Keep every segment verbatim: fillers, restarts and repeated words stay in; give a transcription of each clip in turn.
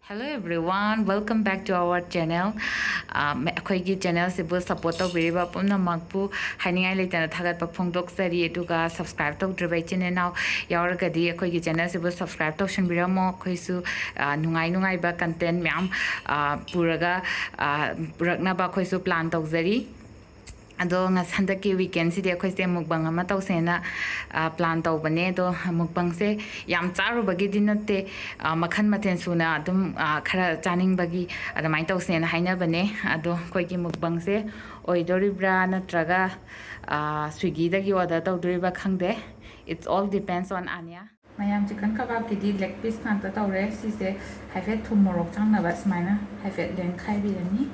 Hello everyone, welcome back to our channel. ꯑꯩꯈꯣꯏꯒꯤ ꯆꯦꯅꯦꯜꯁꯤꯕꯨ support ꯇꯧꯕꯤꯔꯤꯕ ꯄꯨꯝꯅꯃꯛꯄꯨ ꯍꯥꯏꯅꯤꯡꯉꯥꯏ ꯂꯩꯇꯅ ꯊꯥꯒꯠꯄ ꯐꯣꯡꯗꯣꯛꯆꯔꯤ꯫ ꯑꯗꯨꯒ ꯁꯕꯁꯀ꯭ꯔꯥꯏꯕ ꯇꯧꯗ꯭ꯔꯤꯕ ꯏꯆꯤꯟ ꯏꯅꯥꯎ ꯌꯥꯎꯔꯒꯗꯤ ꯑꯩꯈꯣꯏꯒꯤ ꯆꯦꯅꯦꯜꯁꯤꯕꯨ ꯁꯕꯁꯀ꯭ꯔꯥꯏꯕ ꯇꯧꯁꯤꯟꯕꯤꯔꯝꯃꯣ꯫ ꯑꯩꯈꯣꯏꯁꯨ ꯅꯨꯡꯉꯥꯏ ꯅꯨꯡꯉꯥꯏꯕ ꯀꯟꯇꯦꯟ ꯃꯌꯥꯝ ꯄꯨꯔꯒ ꯄꯨꯔꯛꯅꯕ ꯑꯩꯈꯣꯏꯁꯨ ꯄ꯭ꯂꯥꯟ ꯇꯧꯖꯔꯤ꯫ ꯑꯗꯣ ꯉꯁ ꯍꯟꯗꯛꯀꯤ ꯋꯤꯀꯦꯟꯁꯤꯗꯤ ꯑꯩꯈꯣꯏꯁꯦ ꯃꯨꯛꯕꯪ ꯑꯃ ꯇꯧꯁꯦꯅ ꯄ꯭ꯂꯥꯟ ꯇꯧꯕꯅꯦ꯫ ꯑꯗꯣ ꯃꯨꯛꯕꯪꯁꯦ ꯌꯥꯝ ꯆꯥꯔꯨꯕꯒꯤꯗꯤ ꯅꯠꯇꯦ, ꯃꯈꯜ ꯃꯊꯦꯜ ꯁꯨꯅ ꯑꯗꯨꯝ ꯈꯔ ꯆꯥꯅꯤꯡꯕꯒꯤ ꯑꯗꯨꯃꯥꯏꯅ ꯇꯧꯁꯦꯅ ꯍꯥꯏꯅꯕꯅꯦ꯫ ꯑꯗꯣ ꯑꯩꯈꯣꯏꯒꯤ ꯃꯨꯛꯕꯪꯁꯦ ꯑꯣꯏꯗꯣꯔꯤꯕ꯭ꯔꯥ ꯅꯠꯇ꯭ꯔꯒ ꯁ꯭ꯋꯤꯒꯤꯗꯒꯤ ꯑꯣꯔꯗꯔ ꯇꯧꯗꯣꯔꯤꯕ꯭ꯔꯥ ꯈꯪꯗꯦ꯫ It's all depends on Anya. ꯃꯌꯥꯝ, ꯆꯤꯀꯟ ꯀꯕꯥꯕꯀꯤꯗꯤ ꯂꯦꯒ ꯄꯤꯁ ꯉꯥꯛꯇ ꯇꯧꯔꯦ꯫ ꯁꯤꯁꯦ ꯍꯥꯏꯐꯦꯠ ꯊꯨꯝ ꯃꯣꯔꯣꯛ ꯆꯪꯅꯕ ꯁꯨꯃꯥꯏꯅ ꯍꯥꯏꯐꯦꯠ ꯂꯦꯟꯈꯥꯏꯕꯤꯔꯅꯤ꯫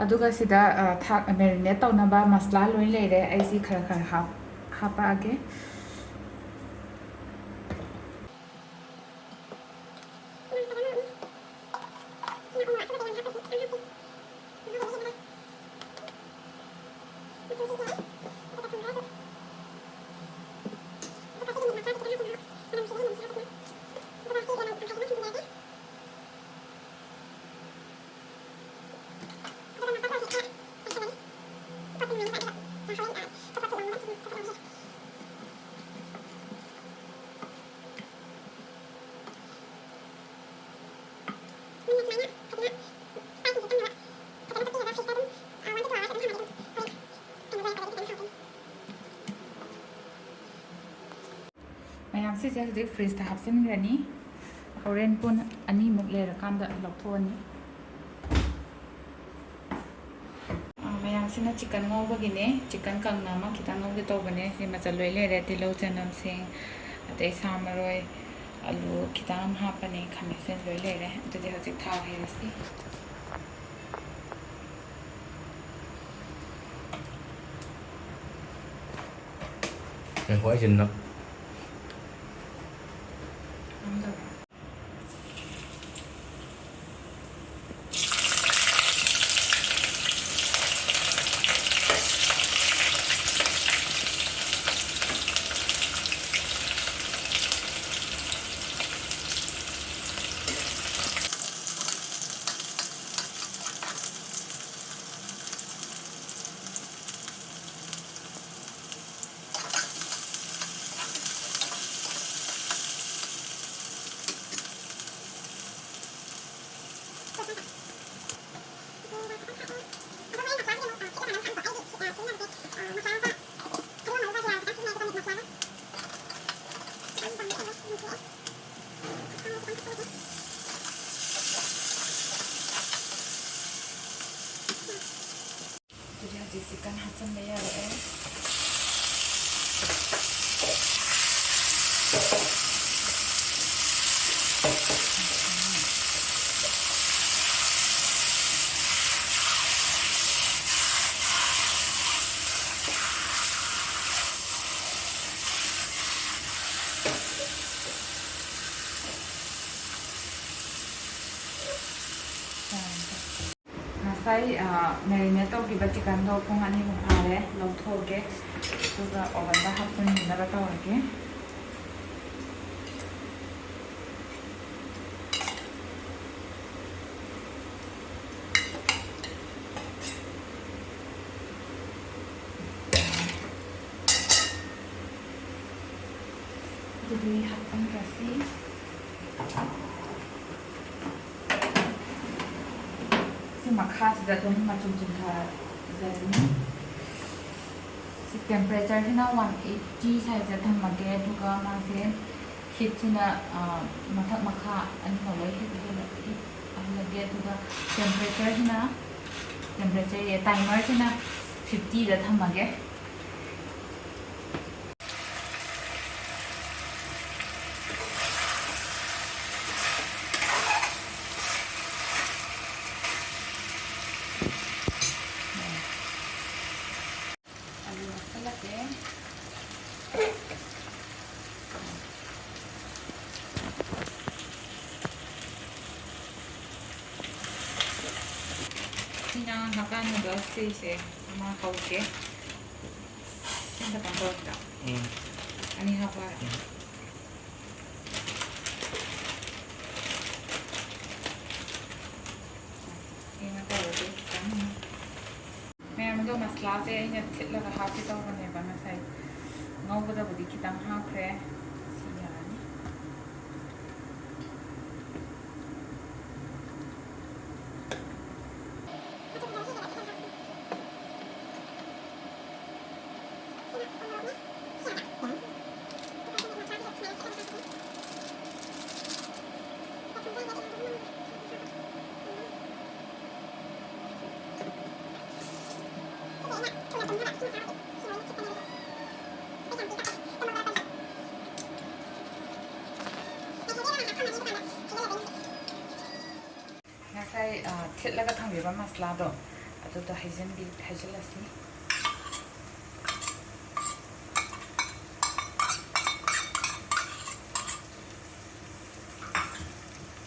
ꯑꯗꯨꯒ ꯁꯤꯗ ꯊꯥꯛ ꯃꯦꯔꯤꯅꯦꯠ ꯇꯧꯅꯕ ꯃꯁꯂꯥ ꯂꯣꯏ ꯂꯩꯔꯦ꯫ ꯑꯩꯁꯤ ꯈꯔ ꯈꯔ ꯍꯥꯞ ꯍꯥꯞꯄꯛꯑꯒꯦ꯫ ꯃꯌꯥꯝ, ꯁꯤꯁꯦ ꯍꯧꯖꯤꯛ ꯐ꯭ꯔꯤꯖꯇ ꯍꯥꯞꯆꯤꯟꯈ꯭ꯔꯅꯤ꯫ ꯍꯣꯔꯦꯟ ꯄꯨꯡ ꯑꯅꯤꯃꯨꯛ ꯂꯩꯔꯀꯥꯟꯗ ꯂꯧꯊꯣꯛꯑꯅꯤ꯫ ꯃꯌꯥꯝꯁꯤꯅ ꯆꯤꯀꯟ ꯉꯧꯕꯒꯤꯅꯦ꯫ ꯆꯤꯀꯟ ꯀꯪꯅ ꯑꯃ ꯈꯤꯇꯪ ꯉꯧꯒꯦ ꯇꯧꯕꯅꯦ꯫ ꯁꯤ ꯃꯆꯜ ꯂꯣꯏ ꯂꯩꯔꯦ꯫ ꯇꯤꯜꯍꯧ, ꯆꯅꯝꯁꯤꯡ, ꯑꯗꯩ ꯁꯥ ꯃꯔꯣꯏ, ꯑꯂꯨ ꯈꯤꯇꯪ ꯑꯃ ꯍꯥꯞꯄꯅꯤ꯫ ꯈꯥꯃꯦꯟ ꯑꯁꯤꯟꯕ ꯂꯣꯏ ꯂꯩꯔꯦ꯫ ꯑꯗꯨꯗꯤ ꯍꯧꯖꯤꯛ ꯊꯥꯎ ꯍꯩꯔꯁꯤ꯫ ꯉꯥꯏꯈꯣ, ꯑꯩꯁꯦ ꯅꯞ-, ꯑꯗꯨꯗꯤ ꯍꯧꯖꯤꯛ ꯆꯤꯛꯀꯟ ꯍꯥꯞꯆꯤꯟꯕ ꯌꯥꯔꯛꯑꯦ꯫ ꯉꯁꯥꯏ, ꯑ, marinate ꯇꯧꯈꯤꯕ ꯆꯤꯛꯀꯟꯗꯣ ꯄꯨꯡ ꯑꯅꯤꯃꯨꯛ ꯐꯥꯔꯦ, ꯂꯧꯊꯣꯛꯑꯒꯦ꯫ ꯑꯗꯨꯒ oven ꯗ ꯍꯥꯞꯆꯤꯟꯅꯕ ꯇꯧꯔꯒꯦ꯫ ꯑꯗꯨꯗꯤ ꯍꯥꯞꯆꯤꯟꯈ꯭ꯔꯁꯤ꯫ ꯁꯤ ꯃꯈꯥꯁꯤꯗ ꯑꯗꯨꯝ ꯃꯆꯨꯝ ꯆꯨꯝꯊꯖꯔꯅꯤ꯫ ꯁꯤ temperature ꯁꯤꯅ one eighty ꯁ꯭ꯋꯥꯏꯗ ꯊꯝꯃꯒꯦ, ꯑꯗꯨꯒ ꯃꯥꯁꯦ heat ꯁꯤꯅ, ꯑ, ꯃꯊꯛ ꯃꯈꯥ ꯑꯅꯤꯃꯛ ꯂꯣꯏ heat, heat, heat ꯑꯣꯏꯍꯜꯂꯒꯦ, ꯑꯗꯨꯒ temperature ꯁꯤꯅ, temperature ꯌꯦ, timer ꯁꯤꯅ fifty ꯗ ꯊꯝꯃꯒꯦ꯫ ꯑꯂꯨ ꯍꯥꯞꯆꯤꯜꯂꯛꯀꯦ꯫ ꯁꯤꯅ ꯍꯛꯀꯥ noodles ꯁꯤꯁꯦ ꯑꯃ ꯍꯧꯒꯦ꯫ ꯁꯤ ꯈꯛꯇꯪ ꯇꯧꯔꯁꯤꯔꯥ? ꯎꯝ꯫ ꯑꯅꯤ ꯍꯥꯞꯄ꯫ ꯎꯝ꯫ ꯁꯤꯃ ꯇꯧꯔꯁꯤ ꯈꯤꯇꯪ꯫ ꯃꯌꯥꯝꯗꯣ ꯃꯁꯂꯥꯁꯦ ꯑꯩꯅ ꯊꯤꯠꯂꯒ ꯍꯥꯞꯀꯦ ꯇꯧꯕꯅꯦꯕ ꯉꯁꯥꯏ꯫ ꯉꯧꯕꯗꯕꯨꯗꯤ ꯈꯤꯇꯪ ꯍꯥꯞꯈ꯭ꯔꯦ꯫ ꯁꯤ ꯌꯥꯔꯅꯤ꯫ ꯉꯁꯥꯏ, ꯑ, ꯊꯤꯠꯂꯒ ꯊꯝꯈꯤꯕ ꯃꯁꯂꯥꯗꯣ ꯑꯗꯨꯗꯣ ꯍꯩꯖꯤꯟꯕꯤ-, ꯍꯩꯖꯤꯜꯂꯁꯤ꯫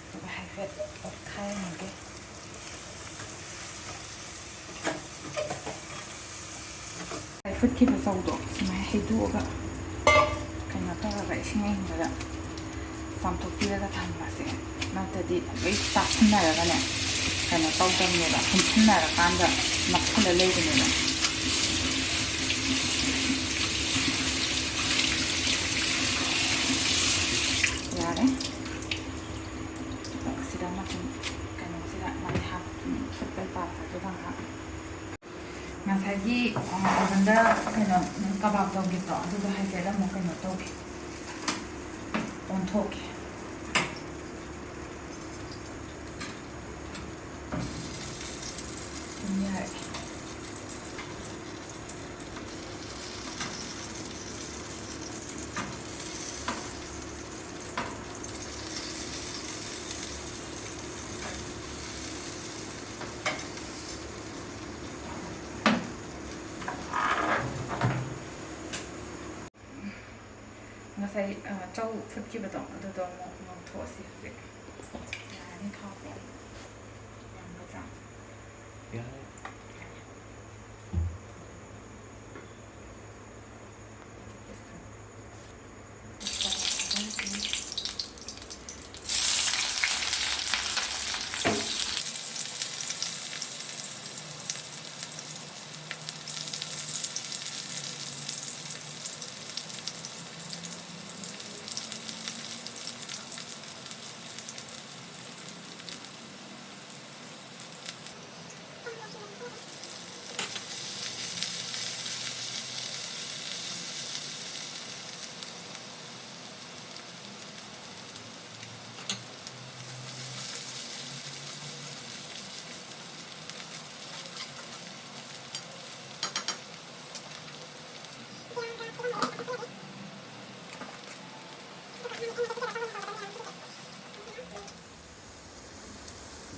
ꯑꯗꯨꯒ ꯍꯥꯏꯐꯦꯠ ꯑꯣꯠꯈꯥꯏꯔꯝꯃꯒꯦ꯫ ꯐꯨꯠꯈꯤꯕ ꯆꯧꯗꯣ ꯁꯨꯃꯥꯏꯅ ꯍꯩꯗꯣꯛꯑꯒ ꯀꯩꯅꯣ ꯇꯧꯔꯒ ꯏꯁꯤꯡ ꯑꯏꯪꯕꯗ ꯆꯥꯝꯊꯣꯛꯄꯤꯔꯒ ꯊꯝꯕꯁꯦ, ꯅꯠꯇ꯭ꯔꯗꯤ ꯂꯣꯏ ꯇꯥꯁꯤꯟꯅꯔꯒꯅꯦ, ꯀꯩꯅꯣ ꯇꯧꯗꯕꯅꯦꯕ, ꯄꯨꯟꯁꯤꯟꯅꯔꯀꯥꯟꯗ ꯅꯞꯁꯤꯜꯂ ꯂꯩꯕꯅꯦꯕ꯫ ꯌꯥꯔꯦ꯫ ꯑꯗꯣ ꯑꯁꯤꯗ ꯃꯆꯨꯝ, ꯀꯩꯅꯣꯁꯤꯗ ꯃꯥꯒꯤ ꯍꯥꯞ-, ꯐꯨꯠꯄꯩ ꯄꯥꯇ꯭ꯔꯗꯨꯗ ꯉꯥꯏꯍꯥꯛ ꯉꯁꯥꯏꯒꯤ, ꯑ, oven ꯗ ꯀꯩꯅꯣ, ꯀꯕꯥꯕ ꯇꯧꯈꯤꯕꯗꯣ, ꯑꯗꯨꯗꯣ ꯍꯥꯏꯐꯦꯠ ꯑꯃꯨꯛ ꯀꯩꯅꯣ ꯇꯧꯒꯦ, ꯑꯣꯟꯊꯣꯛꯀꯦ꯫ ꯑꯗꯨꯝ ꯌꯥꯔꯦ꯫ ꯉꯁꯥꯏ, ꯑ, ꯆꯧ ꯐꯨꯠꯈꯤꯕꯗꯣ, ꯑꯗꯨꯗꯣ ꯑꯃꯨꯛ ꯉꯧꯊꯣꯛꯑꯁꯤ ꯍꯧꯖꯤꯛ꯫ ꯌꯥꯔꯅꯤ, ꯊꯥꯎꯗꯣ ꯌꯥꯝꯒꯗ꯭ꯔꯥ? ꯌꯥꯔꯦ꯫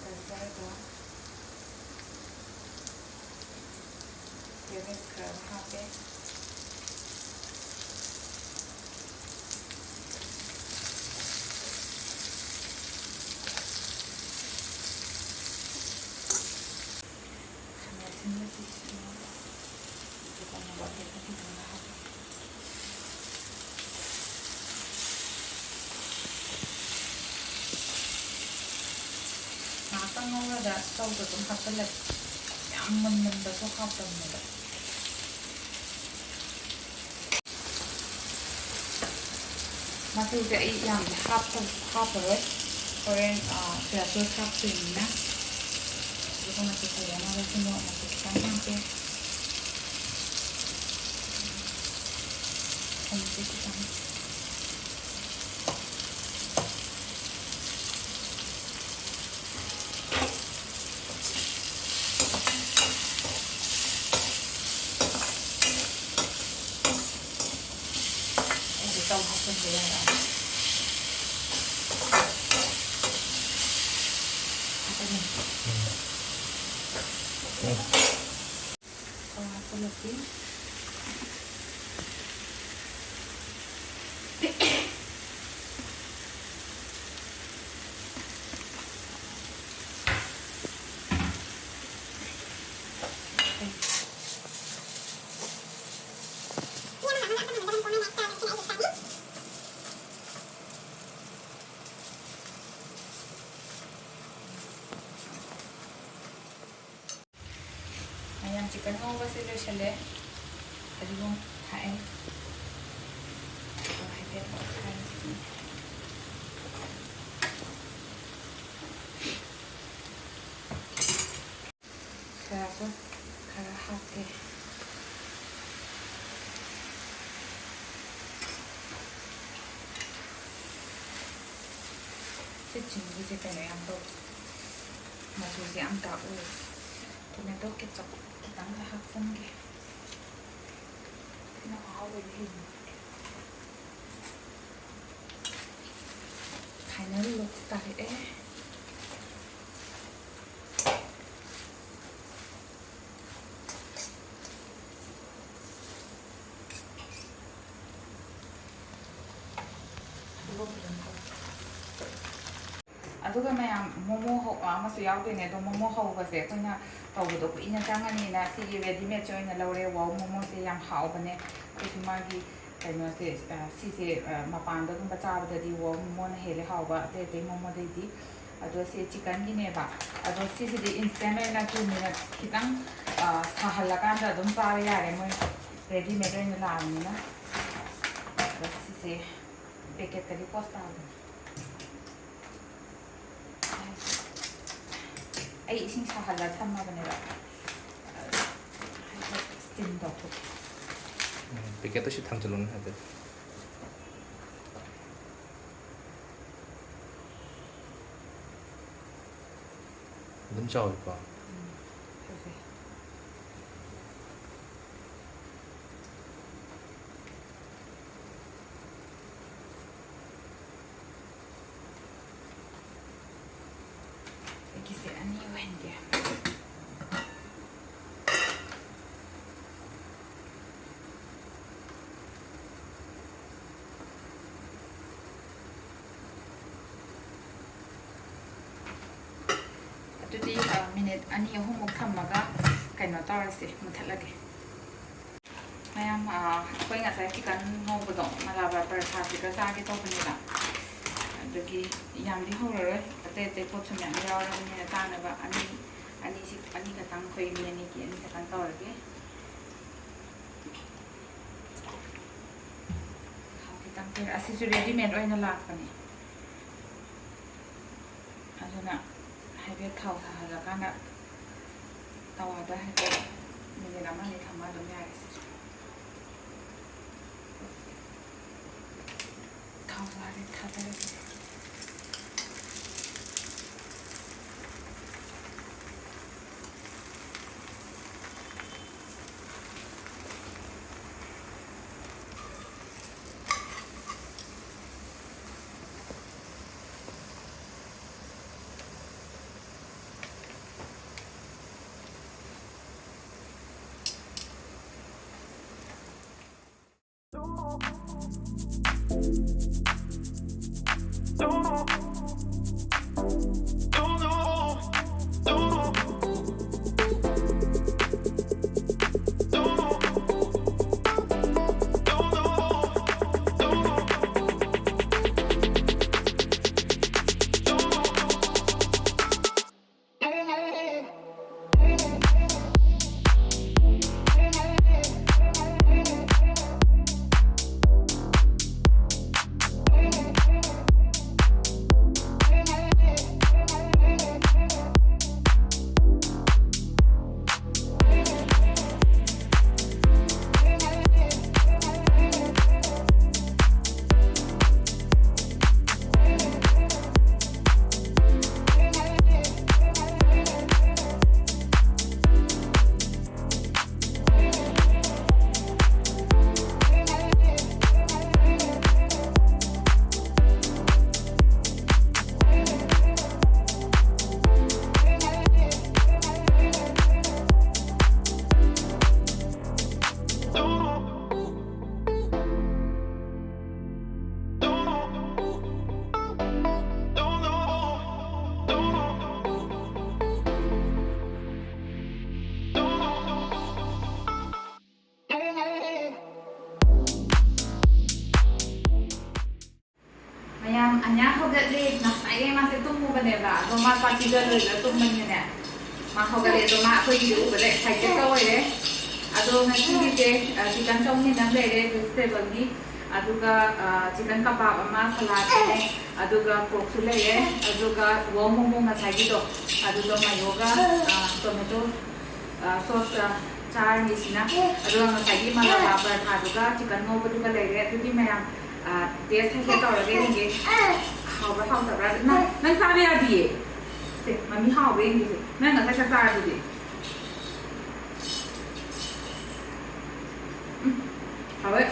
ꯄꯦꯄꯔꯗꯣ, ꯀꯦꯕꯦꯖ ꯈꯔ ꯍꯥꯞꯄꯦ꯫ ꯈꯥꯃꯦꯟ ꯑꯁꯤꯟꯕꯁꯤꯁꯨ ꯀꯣꯟꯅ ꯍꯥꯞꯄꯦ꯫ ꯉꯥꯏꯍꯥꯛꯇꯪ ꯉꯧꯔꯒ ꯆꯧꯗꯣ ꯑꯗꯨꯝ ꯍꯥꯞꯆꯤꯜꯂꯒꯦ꯫ ꯌꯥꯝ ꯃꯨꯟꯃꯟꯕꯁꯨ ꯍꯥꯎꯇꯕꯅꯦꯕ꯫ ꯃꯆꯨꯁꯦ ꯑꯩ ꯌꯥꯝꯗꯤ ꯍꯥꯞꯄ-, ꯍꯥꯞꯄꯔꯣꯏ꯫ ꯍꯣꯔꯦꯟ, ꯑ, ꯁꯣꯌꯥ ꯁꯣꯁ ꯍꯥꯞꯇꯣꯏꯅꯤꯅ꯫ ꯑꯗꯨꯒ ꯃꯆꯨ ꯐꯖꯅꯕꯁꯨ ꯃꯣꯔꯣꯛ ꯃꯆꯨ ꯈꯤꯇꯪ ꯍꯥꯞꯀꯦ꯫ ꯊꯨꯝꯁꯦ ꯈꯤꯇꯪ꯫ ꯑꯩꯁꯦ ꯆꯧ ꯍꯥꯞꯆꯤꯟꯕ ꯌꯥꯔꯦ꯫ ꯆꯧ ꯍꯥꯞꯆꯤꯜꯂꯛꯀꯦ꯫ ꯃꯌꯥꯝ, ꯆꯤꯛꯀꯟ ꯉꯧꯕꯁꯦ ꯂꯣꯏꯁꯤꯜꯂꯦ꯫ ꯐꯗꯤꯒꯣꯝ ꯊꯥꯛꯑꯦ꯫ ꯑꯗꯣ ꯍꯥꯏꯐꯦꯠ ꯑꯣꯠꯈꯥꯏꯔꯁꯤ꯫ ꯁꯣꯌꯥ ꯁꯣꯁ ꯈꯔ ꯍꯥꯞꯀꯦ꯫ ꯁꯤ ꯆꯤꯂꯤꯁꯦ ꯀꯩꯅꯣ ꯌꯥꯝ ꯇꯧꯋꯦ, ꯃꯆꯨꯁꯦ ꯌꯥꯝ ꯗꯥꯔꯛ ꯑꯣꯏꯌꯦ꯫ ꯇꯣꯃꯦꯇꯣ ꯀꯦꯆꯞ ꯈꯤꯇꯪꯒ ꯍꯥꯞꯆꯤꯟꯒꯦ꯫ ꯁꯤꯅ ꯃꯍꯥꯎ ꯂꯩꯕ ꯍꯦꯟꯕꯅꯤ꯫ ꯐꯥꯏꯅꯦꯜ ꯂꯨꯛ ꯇꯥꯔꯛꯑꯦ꯫ ꯑꯗꯨꯒ ꯃꯌꯥꯝ, ꯃꯣꯃꯣ ꯍꯧ-, ꯑꯃꯁꯨ ꯌꯥꯎꯗꯣꯏꯅꯦ꯫ ꯑꯗꯣ ꯃꯣꯃꯣ ꯍꯧꯕꯁꯦ ꯑꯩꯈꯣꯏꯅ ꯇꯧꯕꯗꯣ ꯀꯨꯏꯅ ꯆꯪꯉꯅꯤꯅ ꯁꯤꯒꯤ ꯔꯦꯗꯤꯃꯦꯗꯁꯦ ꯑꯣꯏꯅ ꯂꯧꯔꯦ꯫ ꯋꯥꯎ ꯃꯣꯃꯣꯁꯦ ꯌꯥꯝ ꯍꯥꯎꯕꯅꯦ꯫ ꯑꯩꯈꯣꯏꯁꯨ ꯃꯥꯒꯤ ꯀꯩꯅꯣꯁꯦ, ꯑ, ꯁꯤꯁꯦ, ꯑ, ꯃꯄꯥꯟꯗꯒꯨꯝꯕ ꯆꯥꯕꯗꯗꯤ ꯋꯥꯎ ꯃꯣꯃꯣꯅ ꯍꯦꯜꯂꯦ ꯍꯥꯎꯕ, ꯑꯇꯩ ꯑꯇꯩ ꯃꯣꯃꯣꯗꯩꯗꯤ꯫ ꯑꯗꯣ ꯁꯤ ꯆꯤꯀꯟꯒꯤꯅꯦꯕ꯫ ꯑꯗꯣ ꯁꯤꯁꯤꯗꯤ ꯏꯟꯁꯇꯦꯟ ꯑꯣꯏꯅ ꯇꯨ ꯃꯤꯅꯠꯁ ꯈꯤꯇꯪ, ꯑ, ꯁꯥꯍꯜꯂꯀꯥꯟꯗ ꯑꯗꯨꯝ ꯆꯥꯕ ꯌꯥꯔꯦ, ꯃꯣꯏ ꯔꯦꯗꯤꯃꯦꯗ ꯑꯣꯏꯅ ꯂꯥꯛꯑꯕꯅꯤꯅ꯫ ꯑꯗꯣ ꯁꯤꯁꯦ ꯄꯦꯀꯦꯠꯇꯗꯤ ꯄꯣꯁ ꯇꯥꯕꯅꯦ꯫ ꯑꯩ ꯏꯁꯤꯡ ꯁꯥꯍꯜꯂ ꯊꯝꯃꯕꯅꯦꯕ꯫ ꯍꯥꯏꯐꯦꯠ ꯁ꯭ꯇꯤꯝ ꯇꯧꯊꯣꯛꯀꯦ꯫ ꯎꯝ, ꯄꯦꯀꯦꯠꯇ ꯁꯤ ꯊꯝꯖꯤꯜꯂꯨꯅꯦ ꯍꯥꯏꯐꯦꯠ꯫ ꯑꯗꯨꯝ ꯆꯥꯎꯋꯤꯀꯣ꯫ ꯎꯝ, ꯐꯖꯩ꯫ ꯑꯩꯒꯤꯁꯦ ꯑꯅꯤ ꯑꯣꯏꯍꯟꯒꯦ꯫ ꯑꯗꯨꯗꯤ, ꯑ, ꯃꯤꯅꯤꯠ ꯑꯅꯤ ꯑꯍꯨꯝꯃꯨꯛ ꯊꯝꯃꯒ ꯀꯩꯅꯣ ꯇꯧꯔꯁꯦ, ꯃꯨꯊꯠꯂꯒꯦ꯫ ꯃꯌꯥꯝ, ꯑ, ꯑꯩꯈꯣꯏ ꯉꯁꯥꯏ ꯆꯤꯀꯟ ꯉꯧꯕꯗꯣ ꯃꯂꯥꯕꯥꯔ ꯄꯔꯊꯥꯁꯤꯒ ꯆꯥꯒꯦ ꯇꯧꯕꯅꯦꯕ꯫ ꯑꯗꯨꯒꯤ ꯌꯥꯝꯗꯤ ꯍꯧꯔꯔꯣꯏ, ꯑꯇꯩ ꯑꯇꯩ ꯄꯣꯠꯁꯨ ꯃꯌꯥꯝ ꯌꯥꯎꯔꯕꯅꯤꯅ ꯆꯥꯅꯕ ꯑꯅꯤ, ꯑꯅꯤꯁꯤ, ꯑꯅꯤꯈꯛꯇꯪ, ꯑꯩꯈꯣꯏ ꯃꯤ ꯑꯅꯤꯒꯤ ꯑꯅꯤꯈꯛꯇꯪ ꯇꯧꯔꯒꯦ꯫ ꯊꯥꯎ ꯈꯤꯇꯪ ꯇꯩꯔ-, ꯑꯁꯤꯁꯨ ꯔꯦꯗꯤꯃꯦꯗ ꯑꯣꯏꯅ ꯂꯥꯛꯄꯅꯦ꯫ ꯑꯗꯨꯅ ꯍꯥꯏꯐꯦꯠ ꯊꯥꯎ ꯁꯥꯍꯜꯂꯀꯥꯟꯗ ꯇꯋꯥꯗ ꯍꯥꯏꯐꯦꯠ ꯃꯤꯅꯤꯠ ꯑꯃ ꯑꯅꯤ ꯊꯝꯃ ꯑꯗꯨꯝ ꯌꯥꯔꯦ ꯁꯤꯁꯨ꯫ ꯊꯥꯎ ꯁꯥꯔꯦ, ꯊꯥꯗꯔꯒꯦ꯫ ꯑꯅ꯭ꯌꯥ ꯍꯧꯒꯠꯂꯦ꯫ ꯉꯁꯥꯏꯗꯩ ꯃꯥꯁꯦ ꯇꯨꯝꯃꯨꯕꯅꯦꯕ, ꯑꯗꯣ ꯃꯥ ꯄꯥꯔꯇꯤꯒ ꯂꯣꯏꯔꯒ ꯇꯨꯝꯕꯅꯤꯅꯅꯦ, ꯃꯥ ꯍꯧꯒꯠꯂꯦ꯫ ꯑꯗꯣ ꯃꯥ ꯑꯩꯈꯣꯏꯒꯤꯗꯤ ꯎꯕꯗ ꯑꯦꯛꯁꯥꯏꯇꯦꯠꯀ ꯑꯣꯏꯔꯦ꯫ ꯑꯗꯣ ꯉꯁꯤꯒꯤꯁꯦ ꯆꯤꯀꯟ ꯆꯧꯃꯤꯟ ꯑꯃ ꯂꯩꯔꯦ ꯚꯦꯖꯤꯇꯦꯕꯜꯒꯤ, ꯑꯗꯨꯒ ꯆꯤꯀꯟ ꯀꯕꯥꯕ ꯑꯃ, ꯁꯂꯥꯗꯅꯦ, ꯑꯗꯨꯒ ꯄꯣꯔꯛꯁꯨ ꯂꯩꯔꯦ, ꯑꯗꯨꯒ ꯋꯥꯎ ꯃꯣꯃꯣ ꯉꯁꯥꯏꯒꯤꯗꯣ, ꯑꯗꯨꯒ ꯃꯥꯏꯌꯣꯒ ꯇꯣꯃꯦꯇꯣ ꯁꯣꯁꯀ ꯆꯥꯔꯅꯤ ꯁꯤꯅ꯫ ꯑꯗꯨꯒ ꯉꯁꯥꯏꯒꯤ ꯃꯂꯥꯕꯥ ꯄꯔꯊꯥꯗꯨꯒ ꯆꯤꯀꯟ ꯉꯧꯕꯗꯨꯒ ꯂꯩꯔꯦ꯫ ꯑꯗꯨꯗꯤ ꯃꯌꯥꯝ ꯇꯦꯁ ꯍꯥꯏꯐꯦꯠ ꯇꯧꯔꯒ ꯌꯦꯡꯒꯦ꯫ ꯍꯥꯎꯕ꯭ꯔꯥ ꯍꯥꯎꯇꯕ꯭ꯔꯥ? ꯅꯪ, ꯅꯪ ꯆꯥꯕ ꯌꯥꯗꯤꯌꯦ꯫ ꯁꯦ, ꯃꯃꯤ ꯍꯥꯎꯕ꯭ꯔꯥ ꯌꯦꯡꯒꯦꯁꯦ꯫ ꯅꯪ ꯉꯁꯥꯏ ꯆꯥꯛ ꯆꯥꯔꯗꯨꯗꯤ꯫ ꯎꯝ, ꯍꯥꯎꯋꯦ꯫